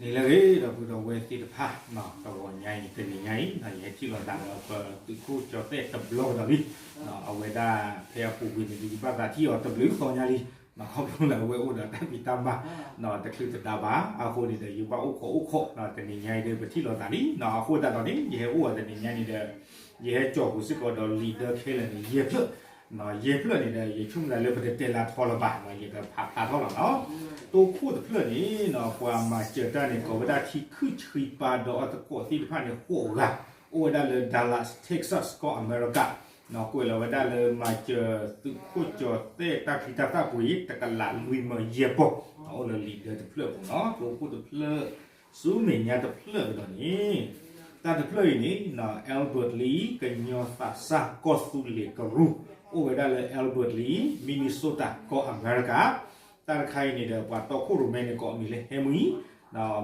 န့ၣ်လၢအဂ့ၤ ဒီပုၢ်ဒီဝဲၢ်သ့ၣ်တဖၣ်, တဂီၤညါအံၤ တနံၤညါအံၤ ယဟဲထံၣ်လိာ်သးဒီးပသုးခိၣ်ကၠီၤသဲၣ်တဘျီကဒီးလံ. အဝဲဒၣ်ဖဲအပူၤကွံာ်န့ၣ် ယဘၣ်သးထံၣ်အီၤတဘျုးသီညါလံ. ခီဖျိလၢအဝဲအိၣ်ဒီးတၢ်ဖံးတၢ်မၤ တချုးတဒါဘၣ်အဃိန့ၣ်ဒီး ယဘၣ်အိၣ်ခိးအိၣ်ခိး တနံၤညါအံၤဒီး ပထံၣ်လိာ်သးလံ. အဃိသတးဒီးန့ၣ် ယဟဲအိၣ်အီၤတနံၤညါန့ၣ်ဒီး ယဟဲကၠီၤပူၤစ့ၢ်ကီးဒီးလံာ်ဒၢခဲလၢာ်န့ၣ် ယဲၢ်ဖျၢၣ်, ယဲၢ်ဖျၢၣ်န့ၣ်ဒီး ယဆိကမိၣ်သးလၢပတတဲလၢထီလၢၤဘၣ်, ယကဖးဖျါထီၣ်လီၤနီၤ. တိခိၣ်တဖျၢၣ်န့ၣ် ပှၤမၤစၢၤတၢ်န့ၣ် ကိးဝဲဒၣ်ထံခုၣ်ဆှံပၤဒီးအသကိးသ့ၣ်တဖၣ်န့ၣ် ဃိးဂၤ, အိၣ်ဝဲဒၣ်လၢ Dallas Texas ကီၢ်အမဲရကၤ, ကွဲးလီၤဝဲဒၣ်လၢမၤစၢၤသုးခိၣ်ကၠီၤသဲၣ်တၢ်ချံတၢ်သၣ်ပှ့ၤ တကလးလွံၢ်မၢယဲၢ်ပီၢ်, အိၣ်လၢလံာ်ဒၢတဖျၢၣ်ပူၤနီၤ. တိခိၣ်တဖျၢၣ် ဆူမဲာ်ညါတဖျၢၣ်ကဒီးန့ၣ် တၢ်တဖျၢၣ်အံၤန့ၣ် Albert Lee ကညီသးစၢ်ကီၢ်သူလ့ၤကရူၢ် အိၣ်ဝဲဒၣ်လၢ Albert Lee Minnesota ကီၢ်အမဲရကၤ, တၢ်တခါအံၤန့ၣ်ဒီး ပှၤတီခိၣ်ရိၣ်မဲန့ၣ် ကိးအမံၤလၢ Henry,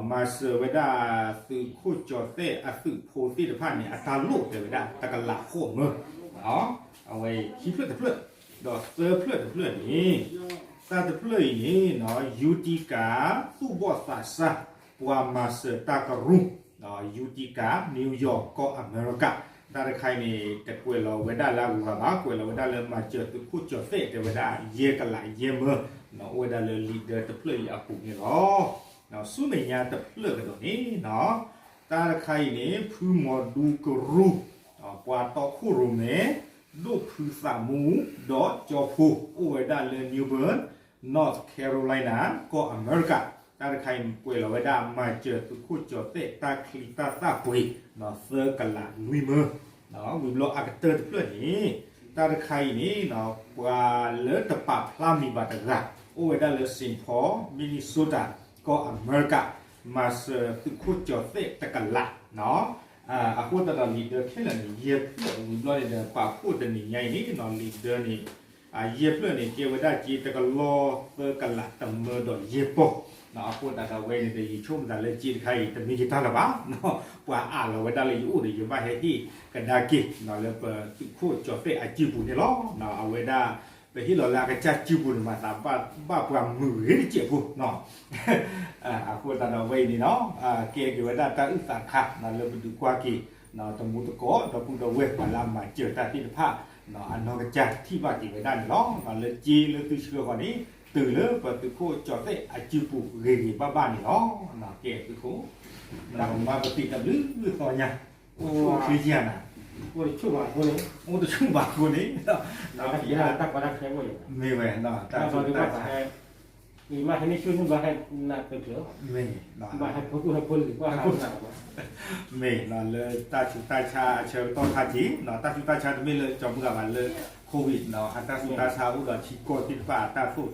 မၤစၢၤဝဲဒၣ်သုးခိၣ်ကၠီၤသဲၣ်အသုးဖိသ့ၣ်တဖၣ်န့ၣ် အတၢ်လိၣ်တဲဝဲဒၣ် တကလးဃိးမၢ, အဝဲခံဖျၢၣ်တဖျၢၣ်, ဒီးသၢဖျၢၣ်တဖျၢၣ်န့ၣ် တၢ်တဖျၢၣ်အံၤန့ၣ် Utica သူၣ်ဘီၣ်သးစၢ် ပှၤမၤစၢၤတၢ်ကရူၢ်, Utica New York ကီၢ်အမဲရကၤ, တၢ်တခါအံၤန့ၣ် တကွဲးလီၤဝဲဒၣ်လၢအဂၤဘၣ်, ကွဲးလီၤဝဲဒၣ်လၢမၤစၢၤသုးခိၣ်ကၠီၤသဲၣ် တဲဝဲဒၣ်ယဲၢ်ကလးယဲၢ်မၢ, အိၣ်ဝဲဒၣ်လၢလံာ်ဒၢတဖျၢၣ်အံၤအပူၤန့ၣ်လီၤ. ဆူမဲာ်ညါတဖျၢၣ်ကဒီးန့ၣ် တၢ်တခါအံၤန့ၣ် ဖုမီၤဒူကရူၢ်, ပှၤတီခိၣ်ရိၣ်မဲ ဒိၣ်ဖုသးမူ ဒီးကၠီဖိ အိၣ်ဝဲဒၣ်လၢ New Bern, North Carolina ကီၢ်အမဲရကၤ, တၢ်တခါအံၤကွဲးလီၤဝဲဒၣ်မၤစၢၤသုးခိၣ်ကၠီၤသဲၣ်တၢ်ချံတၢ်သၣ်ပှ့ၤ သၢကလးလွံၢ်မၢ, ဝံၤဘျီအကတၢၢ်တဖျၢၣ်န့ၣ် တၢ်တခါအံၤန့ၣ် ပှၤလၢတပာ်ဖျါမံၤဘၣ်တဂၤ အိၣ်ဝဲဒၣ်လၢ Saint Paul, Minnesota ကီၢ်အမဲရကၤ, မၤစၢၤသုးခိၣ်ကၠီၤသဲၣ်တကလး, အဃိသတးဒီးလံာ်ဒၢခဲလၢာ်န့ၣ် ယဲၢ်ဖျၢၣ်ဝံၤဘျီန့ၣ်ဒီး ပာ်ဖှိၣ်တနံၤညါအံၤန့ၣ် လံာ်ဒၢန့ၣ် ယဲၢ်ဖျၢၣ်န့ၣ် ကဲဝဲဒၣ်စ့တကလီၢ်သၢကလးတမၢဒီးယဲၢ်ပီၢ်, အဃိသတးဒီးဝဲန့ၣ်ဒီး ယဆိကမိၣ်သးလၢစ့တခါအံၤ တမ့ၢ်ယတၢ်လၢၤဘၣ်, ပှၤအးလီၤဝဲဒၣ်လၢယအိၣ်ဒီး ယဘၣ်ဟဲဟ့ၣ်ကဒါက့ၤ လၢပသုးခိၣ်ကၠီၤသဲၣ်အစုပူၤန့ၣ်လီၤ. အဝဲဒၣ် ပဟ့ၣ်လီၤလၢအကစၢ်စုပူၤန့ၣ် မၤသးဘၣ်ပှၤမုာ်ဂ့ၤတစဲးဖိ အဃိသတးဒီးဝဲအံၤန့ၣ်လီၤ ကဲက့ၤဝဲဒၣ်တၢ်အုၣ်သးတခါ လၢပဒုးကွၢ်က့ၤ တမူတကိး ဒီပုၢ်ဒီဝဲၢ် ပှၤလၢအမၤစၢၤတၢ်သ့ၣ်တဖၣ် အနီၢ်ကစၢ်ထံၣ်ဘၣ်က့ၤဝဲဒၣ်န့ၣ်လီၤ. လၢစ့လၢသုဆှၢဃီန့ၣ် တုၤလၢပသုးခိၣ်ကၠီၤသဲၣ်အစုပူၤဂ့ၤဂ့ၤဘၣ်ဘၣ်န့ၣ်လီၤ. ကဲသုးခိၣ် မၤပသံးတဘျုးသီညါ အိၣ်ဆူၣ်ဆူၣ်ယၤနၤ အိၣ်တဆူၣ်ဘၣ်အဃိန့ၣ် အိၣ်တဆူၣ်ဘၣ်အဃိန့ၣ် တၢ်ဖံးတၢ်မၤ မ့ၢ်ဝဲ တၢ်ဆူးတၢ်ဆါ မ့ၢ် မ့ၢ်လၢတၢ်ဆူးတၢ်ဆါအဆၢကတီၢ်ခါက့ၤ တၢ်ဆူးတၢ်ဆါတမ့ၢ်လၢကၠီၤမုၢ်ဂၤဘၣ်လၢ COVID နီၤ အတၢ်ဆူးတၢ်ဆါအိၣ်ဒီး ထံကီၢ်သ့ၣ်တဖၣ် အတၢ်သိၣ်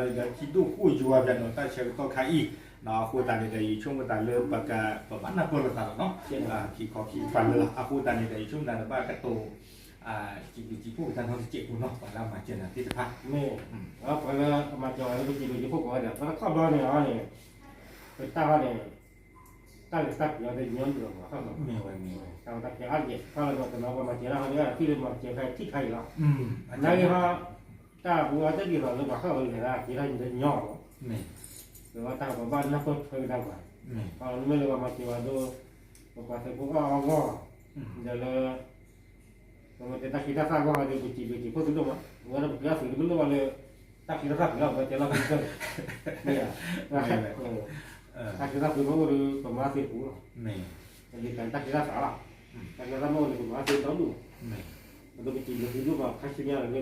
တၢ်သီနီၤ တၢ်တြီသ့ၣ်တဖၣ် ဝံၤဘျီန့ၣ်ဒီး ထံဒိၣ်ကိၢ်ယွၤဘၣ်နီၤ တၢ်ဆၢကတီၢ်ခါအံၤနီၤ အဃိသတးန့ၣ်ဒီး ယဆိကမိၣ်သးလၢပက ပဘၣ်နၢ်ပၢၢ်လိာ်သးလီၤနီၤ ခံခီခံကပၤလၢလီၤ အဃိသတးန့ၣ်ဒီး ယဆိကမိၣ်သးလၢဘၣ်ကတိၤ စံးဘျုးစံးဖှိၣ်ကတၢ်နီတစဲးဖိနီၤ ပှၤလၢအမၤစၢၤနၤသ့ၣ်တဖၣ် မ့ၢ် ပှၤလၢအမၤစၢၤဝဲလၢပစံးဘျုးစံးဖှိၣ်ကိးဂၤဒဲး ပတခီဘျီန့ၣ်အီၤန့ၣ် ပတၢ်ဟီန့ၣ် တၢ်လဲၤတၢ်က့ၤအီၤဒီးညီနုၢ်လီၤမး တၢ်ဝဲတၢ်က့ၤအါယဲၢ် တၢ်လၢပှၤတနီၤပှၤမၤစၢၤတၢ်ဟီန့ၣ် ထံၣ်လၢမၤစၢၤခါထံၣ်ခါအံၤလီၤ နာ်က့ဟီ တၢ်ပဝဲတဒ်သိးလၢပှၤဟီၣ်ဝဲလဲၣ်ဒၣ်က့ၤထီၣ်ညီမး မ့ၢ် ပဝဲတၢ်ပဘၣ်နၢ်ပၢၢ်ထွဲကဒါပှၤ မ့ၢ်လၢပှၤမၤစၢၤဝဲဒိ ပပှၤသုးဖိအီၣ်အီၣ်ဂီၢ် ဒီးလၢ ပမ့ၢ်တဲတၢ်ခံတၢ်သၣ်ဂီၢ်ဒီး ပစံးဘျုးစံးဖှိၣ်သုဒိၣ်မး ဝဲဒၣ်ပက့ၤအီၣ်သုးတဘျုးဘၣ်လၢ တၢ်ခံတၢ်သၣ်ပှ့ၤလီၤ ပဝဲတဲလီၤပကတၢၢ် မ့ၢ်ဧါ တၢ်ခံတၢ်သၣ်ပှ့ၤမ့ၢ်အိၣ်ဒီး ပမၤသ့ပူၤလီၤ မ့ၢ်တၢ်ခံတၢ်သၣ်လီၤ တၢ်ခံတၢ်သၣ်မ့ၢ်အိၣ်ဒီး ပမၤသ့ဒီဒူၣ် ပကစံးဘျုးသုဒိၣ်မးခါဆူညါလၢ ပက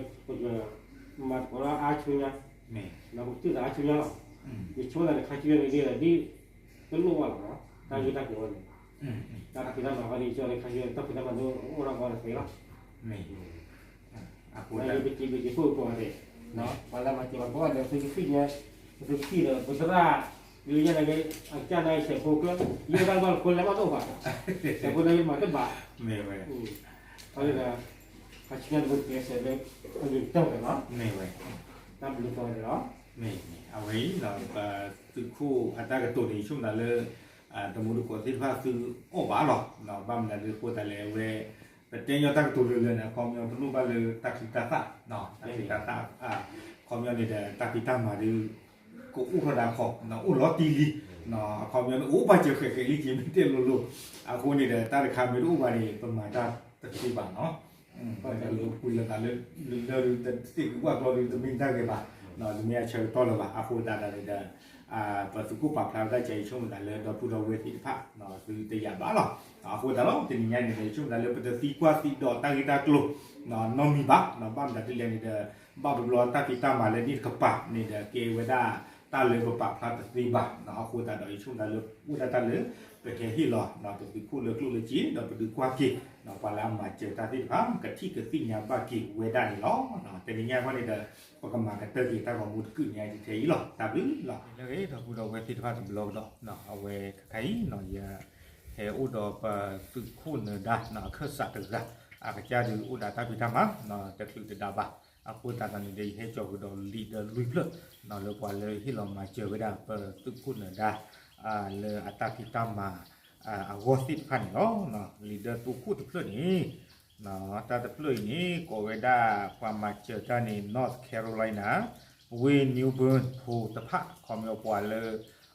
မၤသကိးလၢအါဆူညါ ဒီးပကတုၤသးအါဆူညါလီၤ ယဆိကမိၣ်သးလၢခါဆူညါန့ၣ်ဒီး ဒ်တလိၣ်ဘၣ်လီၤ တၢ်ဂ့ၢ်တၢ်ကျိၤဝဲန့ၣ် တၢ်ဖံးတၢ်မၤဃီဒီး ယဆိကမိၣ်လၢခါဆူညါ တၢ်ဖံးတၢ်မၤဒိအိၣ်ထီၣ်ကီးတသ့လီၤ ပစံးဘျုးစံးဖှိၣ်ကိးဂၤဒဲး ပှၤလၢမၤစၢၤပှၤကိးဂၤဒဲး သုကသ့ၣ်ညါ သုကသ့ၣ်ဒီး ပသရၣ် ယိယဲၢ်န့ၣ်ဂ့ၤ အကစၢ်န့ၣ်ဆဲးဖိကျၢၢ် ယိၣ်တၢ်ဘၣ်ဖိလဲၤဘၣ်ဒိၣ်ဘၣ် ဆဲးဖိန့ၣ်မၤတဘၣ် မ့ၢ်ဝဲ အဃိဒီး ခါဆူညါတဘိကဲဆဲးလၢ အဂ့ၤကတၢၢ်ဝဲလီၤ မ့ၢ်ဝဲ တၢ်ဘျုးကိးဂၤဒဲးလီၤ မ့ၢ် အဝဲအံၤ ပသုးခိၣ်အတၢ်ကတိၤန့ၣ် ယဆိကမိၣ်သးလၢ တမူတကိးသ့ၣ်တဖၣ်သုအီၣ်ဘၣ်လီၤ ဘၣ်မနုၤဒ်အဃိသတးလဲၣ် အဝဲ ပတဲညီတၢ်ကတိၤလၢလၢန့ၣ် အခီပညီတလိၣ်ဘၣ်လၢတၢ်ချံတၢ်သၣ် တၢ်ချံတၢ်သၣ် အခီပညီန့ၣ်ဒီး တၢ်ဖံးတၢ်မၤဒုး ကအိၣ်ထီၣ်ဒၣ်ခီ, အိၣ်လီၤတံၢ်လံ, အခီပညီန့ၣ် အိၣ်ဘၣ်စၢၤဃဲးဃဲးလံက့ၤ မ့ၢ်တဲလိၤလိၤ, အဃိန့ၣ်ဒီး တၢ်တခါမ့ၢ်တအိၣ်ဘၣ်န့ၣ် ပမၤတၢ်တသ့ဘၣ်နီၤ, ပလၢပူၤလၢသးလၢ လၢဒုးသ့ၣ်ဃုာ်ဘၣ်ကျီဒုး တမ့ၢ်တၢ်ဂ့ၤဘၣ်, တမ့ၢ်အဆၢကတီၢ်လၢၤဘၣ်, အဃိသတးဒီးန့ၣ်ဒီး ပသုးခိၣ်ပာ်ဖျါဝဲဒၣ်ကဲ ယဆိကမိၣ်သးလၢ ဒီပုၢ်ဒီဝဲၢ်သ့ၣ်တဖၣ် သုတယာ်ဘၣ်လီၤ. အဃိသတးဒီး တနံၤညါန့ၣ်ဒီး ယဆိကမိၣ်သးလၢ ပတသံကွၢ်သံဒိးတၢ်ဂ့ၢ်တၢ်ကျိၤ နီတမံၤဘၣ်, ဘၣ်မတၤဒ်လဲၣ်န့ၣ်ဒီး ဘၣ်တဘျီတၢ်ဖံးတၢ်မၤလၢနံၣ်တကပၤန့ၣ်ဒီး ကဲဝဲဒၣ်တၢ်လၢပပာ်ဖျါတသ့ဘၣ်, အဃိသတးဒီး ယဆိကမိၣ်သးလၢ အိၣ်ဒၣ်တၢ်လၢ ပဟဲဟ့ၣ်လီၤ ပသုးခိၣ်လၢကျိၣ်လၢစ့ ဒီးပဒုးကွၢ်က့ၤ ပှၤလၢအမၤစၢၤတၢ်သ့ၣ်တဖၣ် ကထံၣ်ကသ့ၣ်ညါဘၣ်က့ၤဝဲဒၣ်န့ၣ်လီၤ. တနံၤညါအဂီၢ်န့ၣ်ဒီး ပကမၤကတၢၢ်က့ၤတၢ်ဂီၤမူတကုာ်ညါအံၤထဲအံၤလီၤ. တၢ်ဘျုးလီၤ. လၢဂ့ၤ ဒီပုၢ်ဒီဝဲၢ်သ့ၣ်တဖၣ်တဘျီကဒီး အဝဲခဲခါအံၤ ယဟဲအိၣ်ဒီးပသုးခိၣ်နၢၤဒါ အခၢၣ်စးတဂၤ အကစၢ်ဒုးအိၣ်ဒီးတၢ်ဖံးတၢ်မၤ တချုးတဒါဘၣ်, အဃိသတးဒီးန့ၣ်ဒီး ယဟဲကၠီၤကဒီးလံာ်ဒီးလွံၢ်ဖျၢၣ် လၢပှၤလၢဟ့ၣ်လီၤမၤစၢၤဝဲဒၣ် ပသုးခိၣ်နၢၤဒါ လၢအတၢ်ဖံးတၢ်မၤ အဂီၢ်သ့ၣ်တဖၣ်န့ၣ်လီၤ. လံာ်ဒီးသိခိၣ်တဖျၢၣ်န့ၣ် တၢ်တဖျၢၣ်အံၤန့ၣ် ကိးဝဲဒၣ်ပှၤမၤစၢၤတၢ်န့ၣ် North Carolina ဝ့ၢ် New Bern ဖိတဖၣ် ခီပညီပှၤလၢ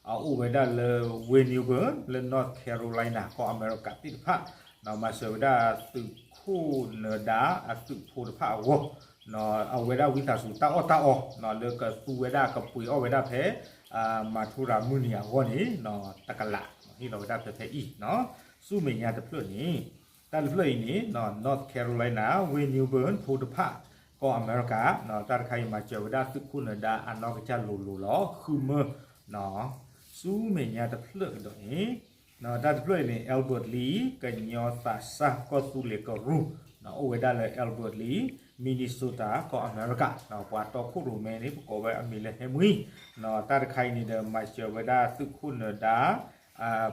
အအိၣ်ဝဲဒၣ်လၢ ဝ့ၢ် New Bern လၢ North Carolina ကီၢ်အမဲရကၤသ့ၣ်တဖၣ် မၤစၢၤဝဲဒၣ်သုးခိၣ်နၢၤဒါအသုးဖိတဖၣ်အဂီၢ် အဝဲဒၣ်ဝံသးစူၤတၢ်အီၣ်တၢ်အီ လၢကသူဝဲဒၣ်ကပှ့ၤအီၣ်ဝဲဒၣ်ဖဲ မၤထူရၤမုၢ်နံၤအဂီၢ်န့ၣ် တကလး ဟ့ၣ်လီၤဝဲဒၣ်ဖဲဖဲအံၤ ဆူမဲာ်ညါတဖျၢၣ်န့ၣ် တၢ်တဖျၢၣ်အံၤန့ၣ် North Carolina ဝ့ၢ် New Bern ဖိတဖၣ် ကီၢ်အမဲရကၤ တၢ်တခါအံၤမၤစၢၤဝဲဒၣ်သုးခိၣ်နၢၤဒါအနီၢ်ကစၢ်လိၤလိၤလီၤ ဃုမၢ ဆူမဲာ်ညါတဖျၢၣ်ကဒီးန့ၣ် တၢ်တဖျၢၣ်အံၤန့ၣ် Albert Lea ကညီသးစၢ်ကီၢ်သူလ့ၤကရူၢ် အိၣ်ဝဲဒၣ်လၢ Albert Lea Minnesota ကီၢ်အမဲရကၤ ပှၤတီခိၣ်ရိၣ်မဲန့ၣ် ပကိးဝဲအမံၤလၢဟဲမွံ တၢ်တခါအံၤန့ၣ်ဒီး မၤစၢၤဝဲဒၣ်သုးခိၣ်နၢၤဒါ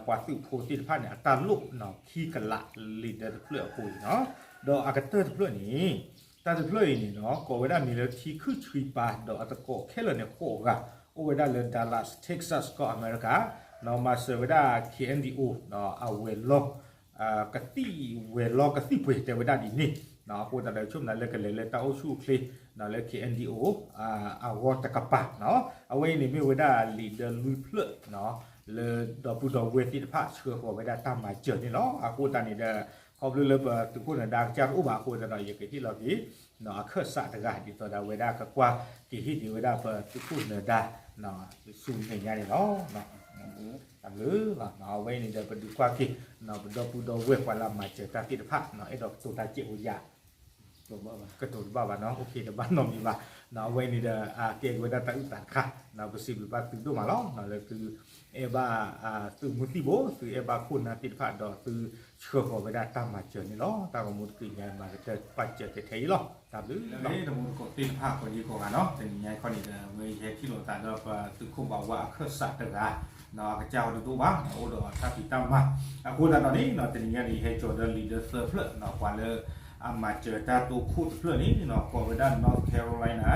ပှၤသုးဖိသ့ၣ်တဖၣ်န့ၣ် အတၢ်လိၣ်ခံကလး လံာ်ဒီးတဖျၢၣ်အပူၤအံၤနီၤ ဒီးအကတၢၢ်တဖျၢၣ်န့ၣ် တၢ်တဖျၢၣ်အံၤန့ၣ်နီၤ ကိးဝဲဒၣ်မံၤလၢထံခုၣ်ဆှံပၤ ဒီးအသကိးခဲလၢာ်န့ၣ်ဃိးဂၤ အိၣ်ဝဲဒၣ်လၢ Dallas Texas ကီၢ်အမဲရကၤ မၤစၢၤဝဲဒၣ် K N D O အဝဲၤလီၢ် ကသံၣ်ဝဲၤလီၢ်ကသံၣ်ပှ့ၤတဲဝဲဒၣ်ဒ်န့ၣ် အဃိသတးဒီးဆိကမိၣ်လၢကလဲၤလၢတၢ်အိၣ်ဆူၣ်အိၣ်ချ့ လၢ K N D O အဂီၢ်တကပၤနီၤ အဝဲအံၤန့ၣ်မ့ၢ်ဝဲဒၣ်လံာ်ဒီးလွံၢ်ဖျၢၣ် လၢဒီပုၢ်ဒီဝဲၢ်သ့ၣ်တဖၣ်ဆှၢဃီၤဝဲဒၣ်တၢ်မၤစၢၤန့ၣ်လီၤ. အဃိသတးန့ၣ်ဒီး ခီဖျိလၢပသုးခိၣ်နၢၤဒါကစၢ်တအိၣ်ဘၣ်အဃိသတးဒီး ယကဟ့ၣ်လီၤက့ၤ အခၢၣ်စးတဂၤ ဒ်သိးဒီးအဝဲဒၣ်ကကွၢ်က့ၤဟ့ၣ်က့ၤဝဲဒၣ်ပသုးခိၣ်နၢၤဒါ ဆူမဲာ်ညါန့ၣ်လီၤ. တၢ်ဘျုးလီၤ အဝဲအံၤန့ၣ်ဒီးပဒုးကွၢ်က့ၤ ပဒီပုၢ်ဒီဝဲၢ်ပှၤလၢအမၤစၢၤတၢ်သ့ၣ်တဖၣ် အဲၣ်ဒိးကတိၤတၢ်စဲးဖိယၤ ကတိၤတဘၣ်ဘၣ်နီၤ တဘၣ်နီတမံၤဘၣ် အဝဲအံၤန့ၣ်ဒီး ကဲက့ၤဝဲဒၣ်တၢ်အုၣ်သးတခါ ပစံးဘျုးဘၣ်သုဒိၣ်မးလီၤ လၢသုအဲၣ်ဘၣ် သုးမုၢ်သံၣ်ဘိ သုအဲၣ်ဘၣ်ခိၣ်နၢ်သ့ၣ်တဖၣ်ဒီးသုဆှၢဃီၤဝဲဒၣ်တၢ်မၤစၢၤန့ၣ်လီၤ. တၢ်ဂီၤမူတကုာ်ညါ မၤကတၢၢ်ပာ်စၢၤကထဲအံၤလီၤ. တၢ်ဘျုးလၢတမူတကိးသ့ၣ်တဖၣ်ကိးဒံကိးဂၤနီၤ တနံၤညါခီန့ၣ်ဒီး ဝဲယဟဲထံၣ်လိာ်သးဒီးပသုးခိၣ်ဘၣ်ဝါအခၢၣ်စးတဂၤ အကစၢ်ဟီဒုးဒိၣ်ဘၣ် အိၣ်ဒီးတၢ်ဖံးတၢ်မၤ အဃိသတးဒီးန့ၣ် တနံၤညါန့ၣ် ယဟဲကၠီၤဒီးလံာ်ဒီးသၢဖျၢၣ် ပှၤလၢအမၤစၢၤတၢ်တိခိၣ်တဖျၢၣ်န့ၣ် ကိးဝဲဒၣ် North Carolina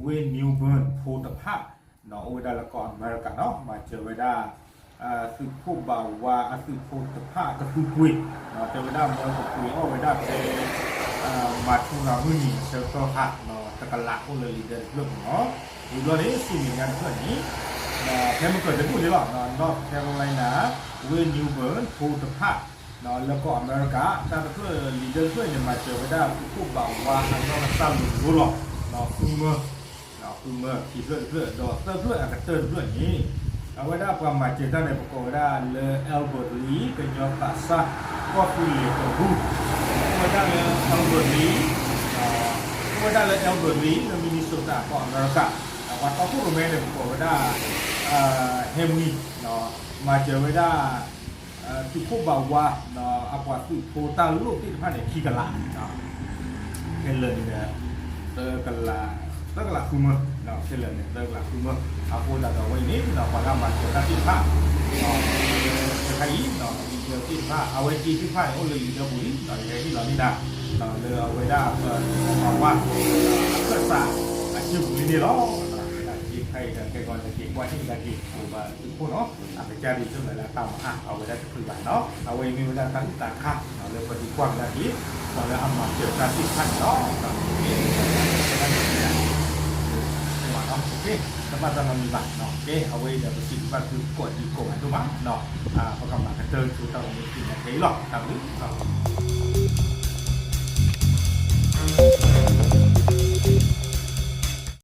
ဝ့ၢ် New Bern ဖိတဖၣ် အိၣ်ဝဲဒၣ်လၢကီၢ်အမဲရကၤနီၤ မၤစၢၤဝဲဒၣ် သုးခိၣ်ဘၣ်ဝါအသုးဖိတဖၣ်ကသူကွံာ် တဲဝဲဒၣ်မၢကပှ့ၤအီၣ်ဝဲဒၣ်ဖဲ မၤထူရၤမုၢ်နံၤအဆၢကတီၢ်ခါ တကလးအိၣ်လၢလံာ်ဒီးတဖျၢၣ်ပူၤနီၤ ဝံၤဘျီန့ၣ် ဆူမဲာ်ညါတဖျၢၣ်န့ၣ် ဖဲမကၢၤတဘူၣ်န့ၣ်လီၤ North Carolina ဝ့ၢ် New Bern ဖိတဖၣ် လၢကီၢ်အမဲရကၤ တၢ်တဖျၢၣ်လံာ်ဒီးတဖျၢၣ်န့ၣ် မၤစၢၤဝဲဒၣ်သုးခိၣ်ဘၣ်ဝါအနီၢ်ကစၢ်လိၤလိၤလီၤ ဃုမၢ ဃုမၢ ခံဖျၢၣ်တဖျၢၣ် ဒီးသၢဖျၢၣ်အကတၢၢ်တဖျၢၣ်န့ၣ် အဝဲဒၣ်ပှၤမၤစၢၤတၢ်န့ၣ် ပကိးဝဲဒၣ်လၢ Albert Lea ကညီသးစၢ်ကီၢ်သူလ့ၤကရူၢ် အိၣ်ဝဲဒၣ်လၢ Albert Lea အိၣ်ဝဲဒၣ်လၢ Albert Lea လၢ Minnesota ကီၢ်အမဲရကၤ ပှၤတီခိၣ်ရိၣ်မဲန့ၣ် ပကိးဝဲဒၣ် ဟဲမွံ မၤစၢၤဝဲဒၣ် သုးခိၣ်ဘၣ်ဝါ အပှၤသုးဖိတၢ်လိၣ်သ့ၣ်တဖၣ်န့ၣ် ခံကလး ခဲလၢာ်န့ၣ်ဒီး သၢကလး သၢကလးဃုမၢ ခဲလၢာ်န့ၣ် သၢကလးဃုမၢ အဃိသတးဒီးဝဲအံၤန့ၣ် ပှၤလၢအမၤစၢၤတၢ်သ့ၣ်တဖၣ် ခဲခါအံၤ လံာ်ဒီးသ့ၣ်တဖၣ် အဝဲက့သ့ၣ်တဖၣ်န့ၣ် အိၣ်လၢလံာ်ဒီးပူၤလံ ယဟဲဟ့ၣ်လီၤန့ၢ်ဒၣ် လၢအဝဲဒၣ်ပဘၣ်ဝါ အခၢၣ်စး အစုပူၤလံန့ၣ်လီၤ. က့ခါအံၤဒီး ခဲကီန့ၣ် က့ၤကွၢ်ဟ့ၣ်ကဒါက့ၤ ပဘၣ်သုးခိၣ်နီၤ အကစၢ်ဒုးဆိကမိၣ်လၢအတၢ်မၤအါ အဝဲဒၣ်တချုးဘၣ်နီၤ အဝဲအံၤမ့ၢ်ဝဲဒၣ်တၢ်အုၣ်သးတခါ လၢပဒုးကွၢ်ကဒါက့ၤ ပှၤလၢအမၤစၢၤတၢ်သ့ၣ်တဖၣ်န့ၣ်လီၤ. ကဲ ဘၣ်တၢ်နီတမံၤဘၣ်, ကဲ အဝဲအံၤဒီး ပစံးဘျုးဘၣ်သုကိးဒံကိးဂၤဒိၣ်မး, ပကမၤကတၢၢ်ဆိတၢ်ဂီၤမူတက့ၢ်န့ၣ် ခဲအံၤလီၤ. တၢ်ဘျုးလီၤ.